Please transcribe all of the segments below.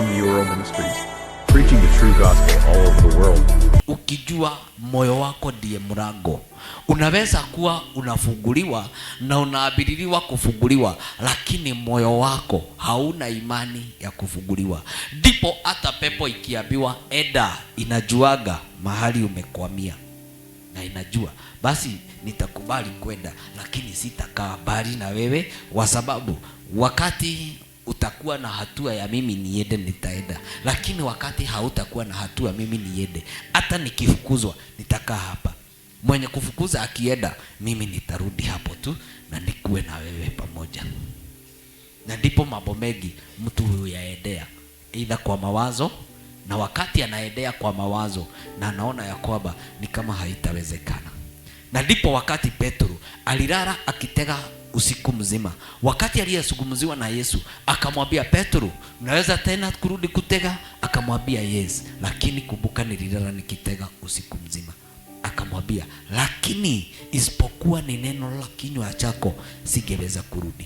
M. Ministries, preaching the true gospel all over the world. Ukijua moyo wako ndiye mlango, unaweza kuwa unafunguliwa na unaabiliriwa kufunguliwa, lakini moyo wako hauna imani ya kufunguliwa. Ndipo hata pepo ikiambiwa enda, inajuaga mahali umekwamia na inajua basi nitakubali kwenda, lakini sitakaa mbali na wewe, kwa sababu wakati utakuwa na hatua ya mimi niende, nitaenda, lakini wakati hautakuwa na hatua mimi niende, hata nikifukuzwa nitakaa hapa. Mwenye kufukuza akienda, mimi nitarudi hapo tu na nikuwe na wewe pamoja. Na ndipo mambo mengi mtu huyaendea, aidha kwa mawazo, na wakati anaendea kwa mawazo na anaona ya kwamba ni kama haitawezekana. Na ndipo wakati Petro alilala akitega usiku mzima, wakati aliyezungumziwa na Yesu akamwambia Petro, unaweza tena kurudi kutega? Akamwambia yes, lakini kumbuka nililala nikitega usiku mzima. Akamwambia, lakini isipokuwa ni neno la kinywa chako singeweza kurudi.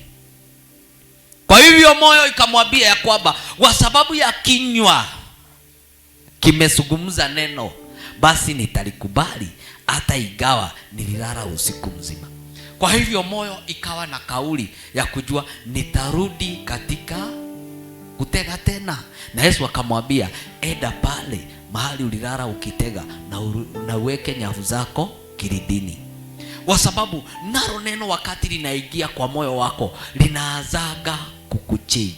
Kwa hivyo moyo ikamwambia ya kwamba kwa sababu ya kinywa kimezungumza neno, basi nitalikubali hata ingawa nililala usiku mzima. Kwa hivyo moyo ikawa na kauli ya kujua nitarudi katika kutega tena. Na Yesu akamwambia enda pale mahali ulilala ukitega na uweke nyavu zako kilindini. Kwa sababu nalo neno wakati linaingia kwa moyo wako linaanzaga kukuchange,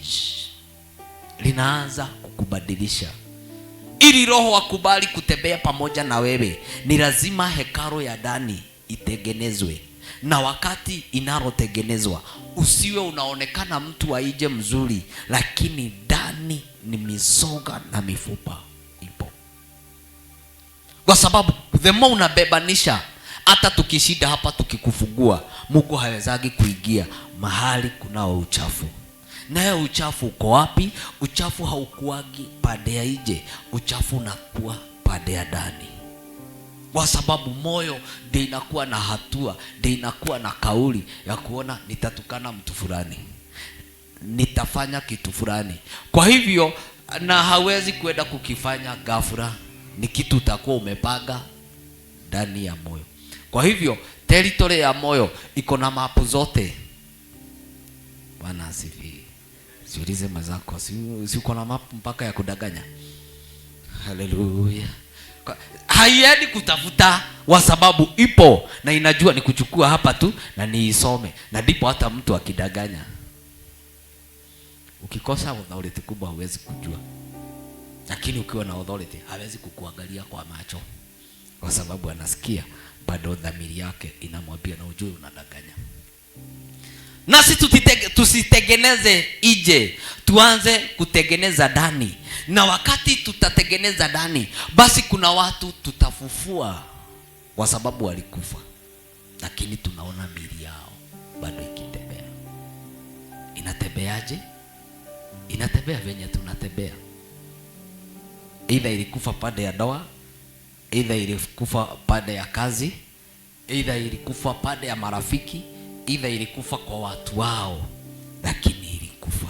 linaanza kukubadilisha. Ili roho akubali kutembea pamoja na wewe, ni lazima hekalu ya ndani itengenezwe. Na wakati inalotengenezwa, usiwe unaonekana mtu wa nje mzuri, lakini ndani ni misoga na mifupa ipo. Kwa sababu the more unabebanisha, hata tukishinda hapa tukikufungua, Mungu hawezagi kuingia mahali kunao uchafu. Naye uchafu uko wapi? Uchafu haukuagi pande ya nje, uchafu unakuwa pande ya ndani. Kwa sababu moyo ndio inakuwa na hatua, ndio inakuwa na kauli ya kuona nitatukana mtu fulani, nitafanya kitu fulani. Kwa hivyo na hawezi kwenda kukifanya ghafla, ni kitu utakuwa umepanga ndani ya moyo. Kwa hivyo territory ya moyo iko na mapu zote. Bwana asifiwe. Siulize mwenzako, si uko na mapu mpaka ya kudanganya? Haleluya. Haiendi kutafuta kwa sababu ipo na inajua ni kuchukua hapa tu na niisome, na ndipo hata mtu akidanganya, ukikosa authority kubwa huwezi kujua, lakini ukiwa na authority hawezi kukuangalia kwa macho, kwa sababu anasikia bado dhamiri yake inamwambia na ujue unadanganya. Nasi tusitengeneze nje, tuanze kutengeneza ndani. Na wakati tutatengeneza ndani, basi kuna watu tutafufua kwa sababu walikufa, lakini tunaona miili yao bado ikitembea. Inatembeaje? Inatembea venye tunatembea. Either ilikufa pande ya ndoa, either ilikufa pande ya kazi, either ilikufa pande ya marafiki, either ilikufa kwa watu wao, lakini ilikufa.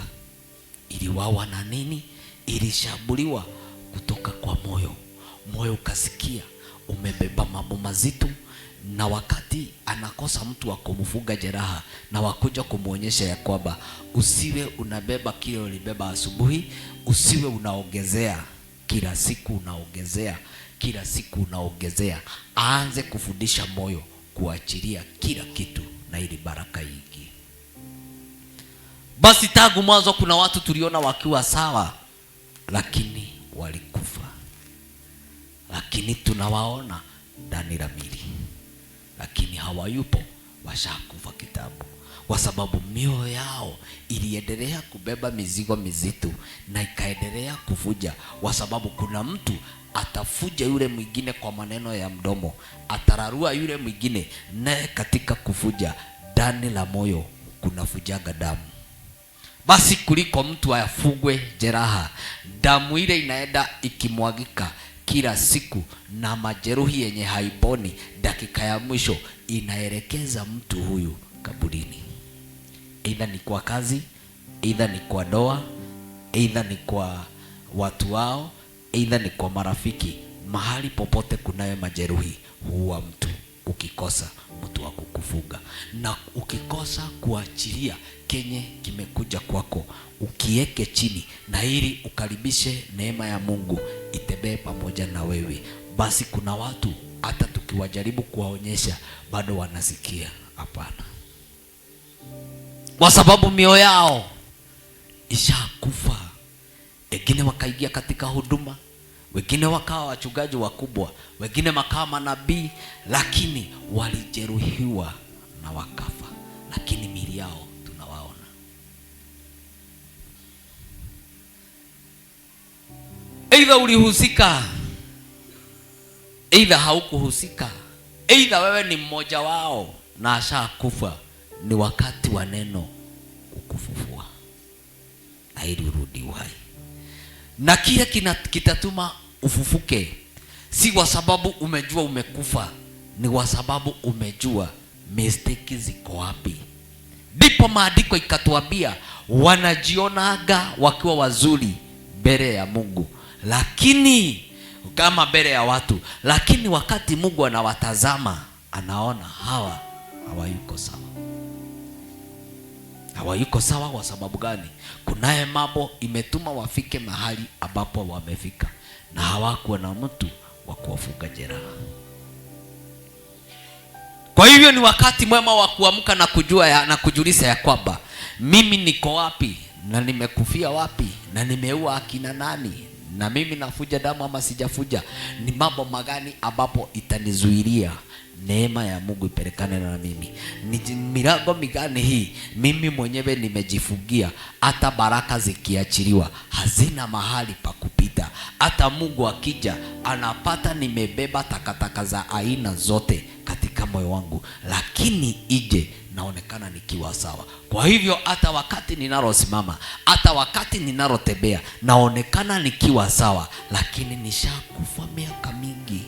Iliwawa na nini? Ilishambuliwa kutoka kwa moyo. Moyo ukasikia umebeba mambo mazito, na wakati anakosa mtu wa kumfunga jeraha na wakuja kumuonyesha ya kwamba usiwe unabeba kile ulibeba asubuhi, usiwe unaongezea kila siku, unaongezea kila siku, unaongezea. Aanze kufundisha moyo kuachilia kila kitu na ili baraka iingie. Basi tangu mwanzo kuna watu tuliona wakiwa sawa, lakini walikufa. Lakini tunawaona ndani la mili, lakini hawayupo, washakufa kitambo. Kwa sababu mioyo yao iliendelea kubeba mizigo mizito na ikaendelea kuvuja. Kwa sababu kuna mtu atafuja yule mwingine kwa maneno ya mdomo, atararua yule mwingine, naye katika kuvuja ndani la moyo kunavujaga damu. Basi kuliko mtu afungwe jeraha, damu ile inaenda ikimwagika kila siku na majeruhi yenye haiponi, dakika ya mwisho inaelekeza mtu huyu kaburini. Either ni kwa kazi, either ni kwa ndoa, either ni kwa watu wao, aidha ni kwa marafiki. Mahali popote kunayo majeruhi huua mtu, ukikosa mtu wa kukufuga na ukikosa kuachilia kenye kimekuja kwako, ukieke chini na ili ukaribishe neema ya Mungu itembee pamoja na wewe, basi kuna watu hata tukiwajaribu kuwaonyesha bado wanasikia hapana, kwa sababu mioyo yao ishakufa. Wengine wakaingia katika huduma, wengine wakawa wachungaji wakubwa, wengine wakawa manabii, lakini walijeruhiwa na wakafa, lakini miili yao tunawaona. Aidha ulihusika, aidha haukuhusika, aidha wewe ni mmoja wao na ashakufa, ni wakati wa neno kukufufua na ili urudi uhai. Na kile kitatuma ufufuke si kwa sababu umejua umekufa, ni kwa sababu umejua mistake ziko wapi. Ndipo maandiko ikatuambia wanajionaga wakiwa wazuri mbele ya Mungu, lakini kama mbele ya watu, lakini wakati Mungu anawatazama anaona hawa hawayuko sawa. Hawayuko sawa kwa sababu gani? Kunaye mambo imetuma wafike mahali ambapo wamefika na hawakuwa na mtu wa kuwafunga jeraha. Kwa hivyo ni wakati mwema wa kuamka na kujua na kujulisha ya kwamba mimi niko wapi na nimekufia wapi na nimeua akina nani na mimi nafuja damu ama sijafuja. Ni mambo magani ambapo itanizuilia neema ya Mungu ipelekane na mimi? Ni milango migani hii mimi mwenyewe nimejifungia, hata baraka zikiachiliwa hazina mahali pa kupita. Hata Mungu akija anapata nimebeba takataka za aina zote katika moyo wangu, lakini ije naonekana nikiwa sawa. Kwa hivyo hata wakati ninalosimama, hata wakati ninalotembea, naonekana nikiwa sawa, lakini nishakufa miaka mingi.